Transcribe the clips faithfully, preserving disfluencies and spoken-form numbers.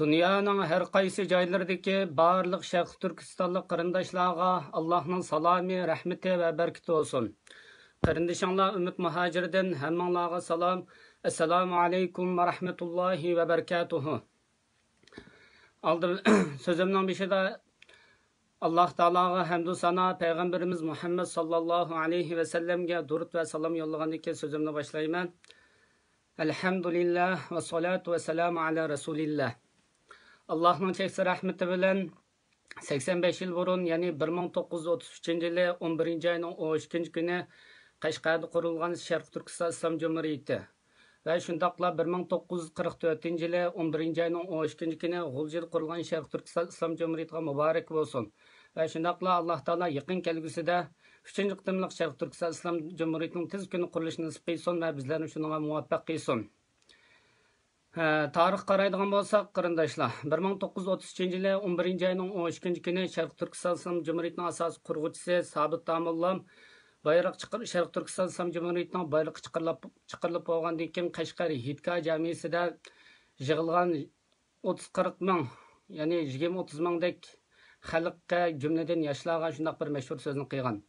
دۇنيانىڭ ھەر قايسى جايلىرىدىكى بارلىق شەرقىي تۈركىستانلىق قېرىنداشلارغا ئاللاھنىڭ سالامى، رەھمىتى ۋە بەرىكىتى بولسۇن. قېرىندىشىڭلار ئۈمىد مۇھاجىردىن ھەممىڭلارغا سالام. ئەسسالامۇ ئەلەيكۇم ۋە رەھمەتۇللاھى ۋە بەرىكاتۇھۇ. ئالدى سۆزۈمنىڭ بېشىدا ئاللاھ تائالاغا ھەمدۇ سانا، پەيغەمبىرىمىز مۇھەممەد ساللاللاھۇ ئەلەيھى ۋەسەللەمگە دۇرۇت ۋە سالام يوللىغاندىن كېيىن سۆزۈمنى باشلايمەن. ئەلھەمدۇلىللاھ ۋەسسالاتۇ ۋەسسالامۇ ئەلا رەسۇلىللاھ. ئاللاھنىڭ چەكسىز رەھمىتى بىلەن سەكسەن بەش يىل بۇرۇن، يەنى بىر مىڭ توققۇز يۈز ئوتتۇز ئۈچىنچى يىلى ئون بىرىنچى ئاينىڭ ئون ئىككىنچى كۈنى قەشقەردە قۇرۇلغان شەرقىي تۈركىستان ئىسلام جۇمھۇرىيىتى ۋە شۇنداقلا بىر مىڭ توققۇز يۈز قىرىق تۆتىنچى يىلى ئون بىرىنچى ئاينىڭ ئون ئىككىنچى كۈنى غۇلجىدا قۇرۇلغان شەرقىي تۈركىستان ئىسلام جۇمھۇرىيىتىغا مۇبارەك بولسۇن ۋە شۇنداقلا ئاللاھ تائالا يېقىن كەلگۈسىدە ئۈچىنچى قېتىملىق شەرقىي تۈركىستان ئىسلام جۇمھۇرىيىتىنىڭ تېز كۈندە قۇرۇلۇشىنى نېسىپ قىلسۇن ۋە بىزلەرنى شۇنىڭغا مۇۋەپپەق قىلسۇن. ھە، تارىخقا قارايدىغان بولساق، قېرىنداشلار، بىر مىڭ توققۇز يۈز ئوتتۇز ئۈچىنچى يىلى ئون بىرىنچى ئاينىڭ ئون ئىككىنچى كۈنى شەرقىي تۈركىستان ئىسلام جۇمھۇرىيىتىنىڭ ئاساسىي قۇرغۇچىسى سابىت داموللام بايراق چىقىر-، شەرقىي تۈركىستان ئىسلام جۇمھۇرىيىتىنىڭ بايرىقى چىقىرىلىپ، چىقىرىلىپ بولغاندىن كېيىن، قەشقەر ھېيتگاھ جامىسىدە يىغىلغان ئوتتۇز قىرىق مىڭ، يەنى يىگىرمە ئوتتۇز مىڭدەك خەلققە، جۈملىدىن ياشلارغا شۇنداق بىر مەشھۇر سۆزنى قىلغان.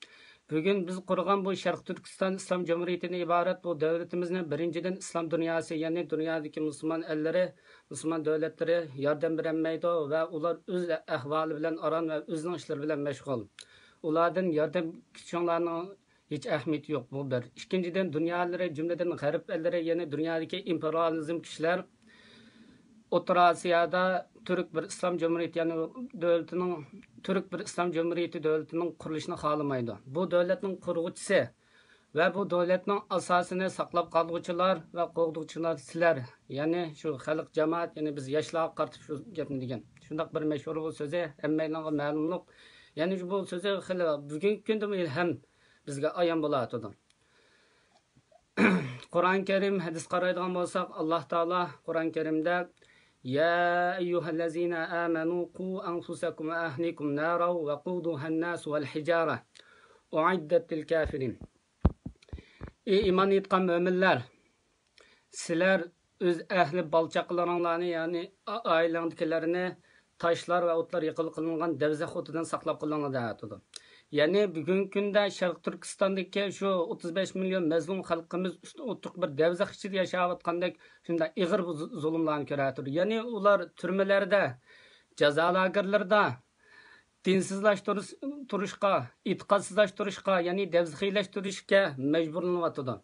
بۈگۈن بىز قۇرغان بۇ شەرقىي تۈركىستان ئىسلام جۇمھۇرىيىتىدىن ئىبارەت بۇ دۆلىتىمىزنى بىرىنچىدىن ئىسلام دۇنياسى، يەنى دۇنيادىكى مۇسۇلمان ئەللىرى، مۇسۇلمان دۆلەتلىرى ياردەم بېرەلمەيدۇ ۋە ئۇلار ئۆز ئەھۋالى بىلەن ئاران ۋە ئۆزىنىڭ ئىشلىرى بىلەن مەشغۇل. ئۇلاردىن ياردەم كۈتۈشۈڭلارنىڭ ھېچ ئەھمىيىتى يوق، بۇ بىر. ئىككىنچىدىن، دۇنيالىرى، جۈملىدىن غەرب ئەللىرى، يەنى دۇنيادىكى ئىمپېرىيالىزم كۈچلەر ئوتتۇرا ئاسىيادا تۈرك بىر ئىسلام جۇمھۇرىيىتى، يەنى دۆلىتىنىڭ، تۈرك بىر ئىسلام جۇمھۇرىيىتى دۆلىتىنىڭ قۇرۇلۇشىنى خالىمايدۇ. بۇ دۆلەتنىڭ قۇرغۇچىسى ۋە بۇ دۆلەتنىڭ ئاساسىنى ساقلاپ قالغۇچىلار ۋە قوغدىغۇچىلار سىلەر، يەنى شۇ خەلق، جامائەت، يەنى بىز ياشلارغا قارىتىپ شۇ گەپنى دېگەن. شۇنداق بىر مەشھۇر بۇ سۆزى ھەممەيلەنگە مەلۇملۇق. يەنى شۇ بۇ سۆزى خېلى بۈگۈنكى كۈندىمۇ ھەم بىزگە ئايان بولۇۋاتىدۇ. قۇرئان كەرىم، ھەدىس قارايدىغان بولساق، ئاللاھ تائالا قۇرئان كەرىمدە، يا أيها الذين آمنوا قوا أنفسكم وأهليكم نارا وقودها الناس والحجارة أعدت للكافرين. ئى ئىمان ئېيتقان مۆمىنلەر، سىلەر ئۆز ئەھلى بالا-چاقىلىرىڭلارنى، يەنى ئا-، ئائىلەڭدىكىلەرنى تاشلار ۋە ئوتلار يېقىلغا قىلىنغان دەۋزەخ ئوتىدىن ساقلاپ قېلىڭلار دەۋاتىدۇ. يەنى بۈگۈنكى كۈندە شەرقىي تۈركىستاندىكى شۇ ئوتتۇز بەش مىليون مەزلۇم خەلقىمىز ئۈستىدىن ئوتتۇرا بىر دەۋزەخ ئىچىدە ياشاۋاتقاندەك شۇنداق ئېغىر بۇ زۇ-، زۇلۇملارنى كۆرۈۋاتىدۇ. يەنى ئۇلار تۈرمىلەردە، جازا لاگېرلىرىدا دىنسىزلاشتۇرۇش-، تۇرۇشقا، ئېتىقادسىزلاشتۇرۇشقا، يەنى دەۋزىخىيلەشتۈرۈشكە مەجبۇرلىنىۋاتىدۇ.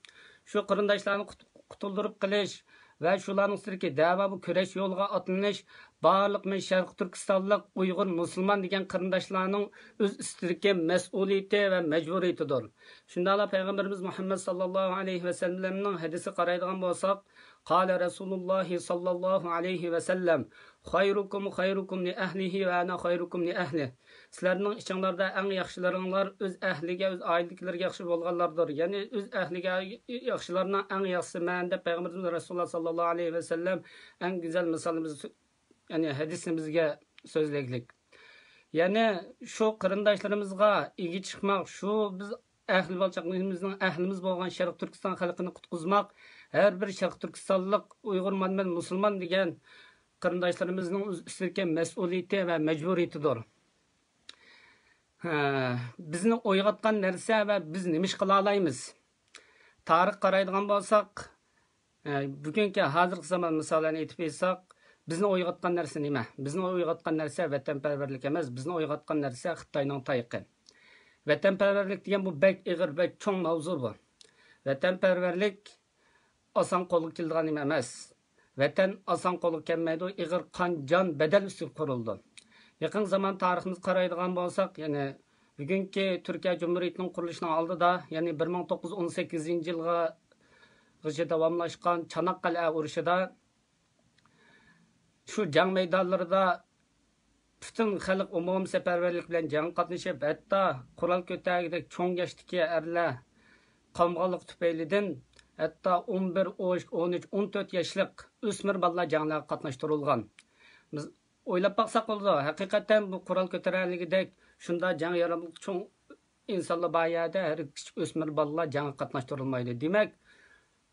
شۇ قېرىنداشلارنى قۇت-، قۇتۇلدۇرۇپ قېلىش ۋە شۇلارنىڭ ئۈستىدىكى دەۋا بۇ كۈرەش يولىغا ئاتلىنىش بارلىق مەن شەرقىي تۈركىستانلىق ئۇيغۇر مۇسۇلمان دېگەن قېرىنداشلارنىڭ ئۆز ئۈستىدىكى مەسئۇلىيىتى ۋە مەجبۇرىيىتىدۇر. شۇنداقلا پەيغەمبىرىمىز مۇھەممەد ساللاللاھۇ ئەلەيھى ۋەسەللەمنىڭ ھەدىسىگە قارايدىغان بولساق، قال رسول الله صلى الله عليه وسلم، خيركم خيركم لأهله وأنا خيركم لأهله. سىلەرنىڭ ئىچىڭلاردا ئەڭ ياخشىلىرىڭلار ئۆز ئەھلىگە، ئۆز ئائىلىدىكىلىرىگە ياخشى بولغانلاردۇر. يەنى ئۆز ئەھلىگە ياخشىلارنىڭ ئەڭ ياخشىسى مەن دەپ پەيغەمبىرىمىز رەسۇلۇللا ساللاللاھۇ ئەلەيھى ۋەسەللەم ئەڭ گۈزەل مىسالىمىز، يەنى ھەدىسىمىزگە سۆزلەيلىك. يەنى شۇ قېرىنداشلىرىمىزغا ئىگە چىقماق، شۇ بىز ئەھلى بالا-چاقىمىزنىڭ ئەھلىمىز بولغان شەرقىي تۈركىستان خەلقىنى قۇتقۇزماق، ھەر بىر شەرقىي تۈركىستانلىق ئۇيغۇر مانا مەن مۇسۇلمان دېگەن قېرىنداشلىرىمىزنىڭ ئۆز ئۈستىدىكى مەسئۇلىيىتى ۋە مەجبۇرىيىتىدۇر. ھە، بىزنى ئويغاتقان نەرسە ۋە بىز نېمە ئىش قىلالايمىز؟ تارىخقا قارايدىغان بولساق، ئە، بۈگۈنكى ھازىرقى زامان مىسالىنى ئېيتىپ بېرساق، بىزنى ئويغاتقان نەرسە نېمە؟ بىزنى ئويغاتقان نەرسە ۋەتەنپەرۋەرلىك ئەمەس، بىزنى ئويغاتقان نەرسە خىتاينىڭ تايىقى. ۋەتەنپەرۋەرلىك دېگەن بۇ بەك ئېغىر، بەك چوڭ ماۋزۇ بۇ. ۋەتەنپەرۋەرلىك ئاسان قولغا كېلىدىغان نېمە ئەمەس. ۋەتەن ئاسان قولغا كەلمەيدۇ، ئېغىر قان، جان، بەدەل ئۈستىگە قۇرۇلىدۇ. يېقىنقى زامان تارىخىمىزغا قارايدىغان بولساق، يەنى بۈگۈنكى تۈركىيە جۇمھۇرىيىتىنىڭ قۇرۇلۇشىنىڭ ئالدىدا، يەنى بىر مىڭ توققۇز يۈز ئون سەككىزىنچى يىلغىچە داۋاملاشقان چاناققەلئە ئۇرۇشىدا شۇ جەڭ مەيدانلىرىدا پۈتۈن خەلق ئومۇمىي سەپەرۋەرلىك بىلەن جەڭگە قاتنىشىپ، ھەتتا قورال كۆتەرگۈدەك چوڭ ياشتىكى ئەرلەر قالمىغانلىقى تۈپەيلىدىن، ھەتتا ئون بىر، ئون ئىككى، ئون ئۈچ، ئون تۆت ياشلىق ئۆسمۈر بالىلار جەڭلەرگە قاتناشتۇرۇلغان. بىز ئويلاپ باقساق بولىدۇ، ھەقىقەتەن بۇ قورال كۆتۈرەلىگىدەك شۇنداق جەڭ ياراملىق چوڭ ئىنسانلار بار يەردە ھەر كىچىك ئۆسمۈر بالىلار جەڭگە قاتناشتۇرۇلمايدۇ. دېمەك،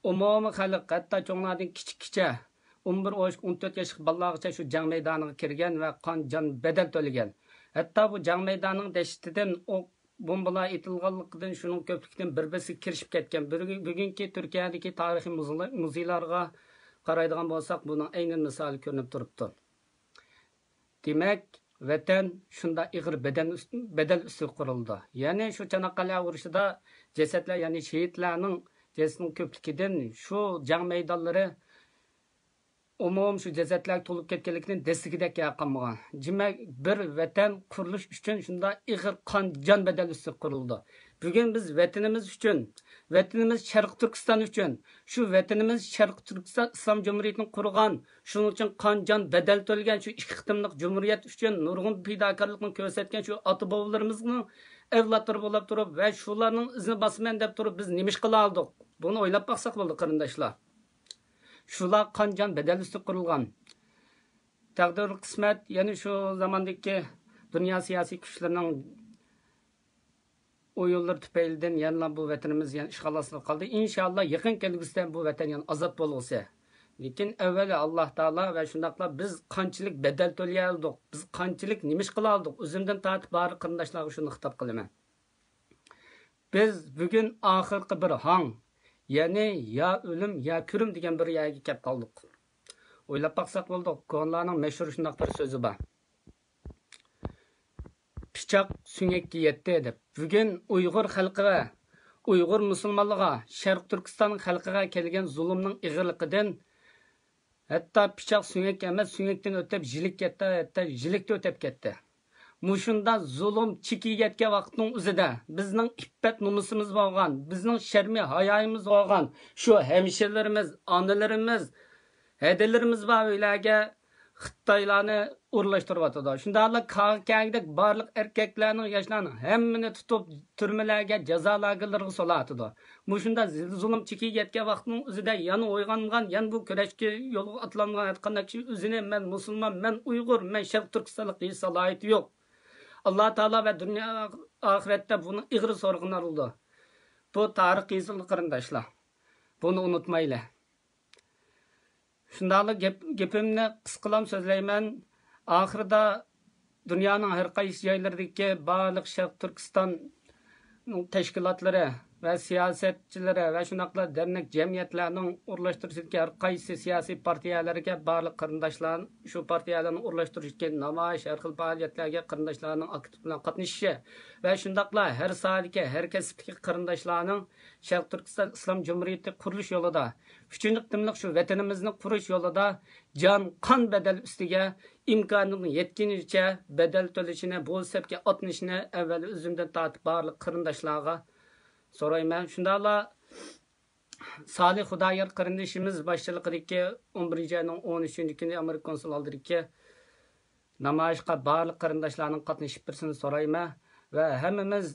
ئومۇمىي خەلق، ھەتتا چوڭلاردىن كىچىككىچە، ئون بىر، ئون ئىككى، ئون تۆت ياشلىق بالىلارغىچە شۇ جەڭ مەيدانىغا كىرگەن ۋە قان، جان، بەدەل تۆلىگەن. ھەتتا بۇ جەڭ مەيدانىنىڭ دەھشىتىدىن، ئوق، بومبىلار ئېتىلغانلىقىدىن، شۇنىڭ كۆپلۈكىدىن بىر-بىرسىگە كىرىشىپ كەتكەن. بۈگۈن-، بۈگۈنكى تۈركىيەدىكى تارىخىي مۇزېيلا-، مۇزېيلارغا قارايدىغان بولساق، بۇنىڭ ئەينەن مىسالى كۆرۈنۈپ تۇرۇپتۇ. دېمەك، ۋەتەن شۇنداق ئېغىر بەدەن ئۈست-، بەدەل ئۈستىگە قۇرۇلىدۇ. يەنى شۇ چاناققەلئە ئۇرۇشىدا جەسەتلەر، يەنى شېھىتلەرنىڭ جەسىتىنىڭ كۆپلۈكىدىن شۇ جەڭ مەيدانلىرى ئومۇم شۇ جەسەتلەرگە تولۇپ كەتكەنلىكىدىن دەسسىگۈدەك يەر قالمىغان. دېمەك، بىر ۋەتەن قۇرۇلۇش ئۈچۈن شۇنداق ئېغىر قان، جان بەدەل ئۈستىگە قۇرۇلىدۇ. بۈگۈن بىز ۋەتىنىمىز ئۈچۈن، ۋەتىنىمىز شەرقىي تۈركىستان ئۈچۈن، شۇ ۋەتىنىمىز شەرقىي تۈركىستان ئىسلام جۇمھۇرىيىتىنى قۇرغان، شۇنىڭ ئۈچۈن قان، جان بەدەل تۆلىگەن شۇ ئىككى قېتىملىق جۇمھۇرىيەت ئۈچۈن نۇرغۇن پىداكارلىقنى كۆرسەتكەن شۇ ئاتا-بوۋىلىرىمىزنىڭ ئەۋلادلىرى بولاپ تۇرۇپ ۋە شۇلارنىڭ ئىزىنى باسىمەن دەپ تۇرۇپ بىز نېمە ئىش قىلالىدۇق؟ بۇنى ئويلاپ باقساق بولىدۇ، قېرىنداشلار. شۇلار قان، جان بەدەل ئۈستىگە قۇرۇلغان. تەقدىر قىسمەت، يەنە شۇ زاماندىكى دۇنيا سىياسىي كۈچلىرىنىڭ ئويۇنلىرى تۈپەيلىدىن يەنىلا بۇ ۋەتىنىمىز يەنە ئىشغال ئاستىدا قالدى. ئىنشاللا، يېقىن كەلگۈسىدە بۇ ۋەتەن يەنە ئازاد بولغۇسى. لېكىن ئەۋۋەل ئاللا تائالا ۋە شۇنداقلا بىز قانچىلىك بەدەل تۆلىيەلىدۇق، بىز قانچىلىك نېمە ئىش قىلالىدۇق، ئۆزۈمدىن تارتىپ بارلىق قېرىنداشلارغا شۇنى خىتاب قىلىمەن. بىز بۈگۈن ئاخىرقى بىر ھاڭ، يەنى يا ئۆلۈم، يا كۆرۈم دېگەن بىر يەرگە كەپ قالدۇق. ئويلاپ باقساق بولىدۇ، كونىلارنىڭ مەشھۇر شۇنداق بىر سۆزى بار. پىچاق سۆڭەككە يەتتى دەپ. بۈگۈن ئۇيغۇر خەلقىگە، ئۇيغۇر مۇسۇلمانلىقىغا، شەرقىي تۈركىستان خەلقىگە كەلگەن زۇلۇمنىڭ ئېغىرلىقىدىن ھەتتا پىچاق سۆڭەك ئەمەس، سۆڭەكتىن ئۆتۈپ، ژىلىككە يەتتى، ھەتتا ژىلىكتە ئۆتۈپ كەتتى. مۇشۇنداق زۇلۇم چېكىگە يەتكەن ۋاقىتنىڭ ئۆزىدە بىزنىڭ ئىپپەت نومۇسىمىز بولغان، بىزنىڭ شەرمى ھايايىمىز بولغان شۇ ھەمشىرىلىرىمىز، ئانىلىرىمىز، ھەدىلىرىمىز بار ئۆيلەرگە خىتايلارنى ئورۇنلاشتۇرۇۋاتىدۇ. شۇنداقلا كاغا كەگدەك بارلىق ئەركەكلەرنىڭ، ياشلارنىڭ ھەممىنى تۇتۇپ، تۈرمىلەرگە، جازا لاگېرلىرىغا سولاۋاتىدۇ. مۇشۇنداق زۇلۇم چېكىگە يەتكەن ۋاقىتنىڭ ئۆزىدە يەنە ئويغانغان، يەنە بۇ كۈرەشكە يولغا ئاتلانغان ھەرقانداق كىشى ئۆزىنى مەن مۇسۇلمان، مەن ئۇيغۇر، مەن شەرقىي تۈركىستانلىق دېيىش سالاھىيىتى يوق. ئاللا تائالا ۋە دۇنيا ئاخىرەتتە بۇنىڭ ئېغىر سورىقىنى ئالىدۇ. بۇ تارىخ يېزىلدى قېرىنداشلار. بۇنى ئۇنتۇمايلى. شۇنداقلا گەپ، گېپىمنى قىسقىلام سۆزلەيمەن. ئاخىرىدا دۇنيانىڭ ھەر قايسى جايلىرىدىكى بارلىق شەرقىي تۈركىستان تەشكىلاتلىرى ۋە سىياسەتچىلىرى ۋە شۇنداقلا دەرنەك جەمئىيەتلەرنىڭ ئورۇنلاشتۇرۇشىدىكى ھەر قايسى سىياسىي پارتىيەلەرگە بارلىق قېرىنداشلار، شۇ پارتىيەلەرنىڭ ئورۇنلاشتۇرۇشىدىكى نامايىش، ھەر خىل پائالىيەتلەرگە قېرىنداشلارنىڭ ئاكتىپ بىلەن قاتنىشىشى ۋە شۇنداقلا ھەر ساھەدىكى، ھەر كەسىپتىكى قېرىنداشلارنىڭ شەرقىي تۈركىستان ئىسلام جۇمھۇرىيىتى قۇرۇلۇش يولىدا، ئۈچىنچى قېتىملىق شۇ ۋەتىنىمىزنى قۇرۇش يولىدا جان، قان بەدەل ئۈستىگە ئىمكانىنىڭ يەتكىنىچە بەدەل تۆلىشىنى، بۇ سەپكە ئاتلىنىشىنى ئەۋۋەل ئۆزۈمدىن تارتىپ بارلىق قېرىنداشلارغا سورايمەن. شۇنداقلا سالىھ خۇدايار قېرىندىشىمىز باشچىلىقىدىكى ئون بىرىنچى ئاينىڭ ئون ئۈچىنچى كۈنى ئامېرىكا كونسۇل ئالدىدىكى نامايىشقا بارلىق قېرىنداشلارنىڭ قاتنىشىپ بېرىشىنى سورايمەن ۋە ھەممىمىز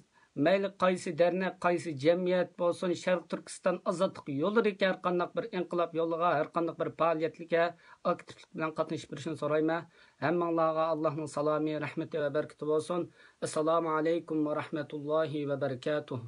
مەيلى قايسى دەرنەك، قايسى جەمئىيەت بولسۇن، شەرقىي تۈركىستان ئازادلىق يولىدىكى ھەر قانداق بىر ئىنقىلاب يولىغا، ھەر قانداق بىر پائالىيەتلىككە ئاكتىپلىق بىلەن قاتنىشىپ بېرىشىنى سورايمەن. ھەممىڭلارغا ئاللاھنىڭ سالامى، رەھمىتى ۋە بەرىكىتى بولسۇن. ئەسسالامۇ ئەلەيكۇم ۋە رەھمەتۇللاھى ۋە بەرىكاتۇھ.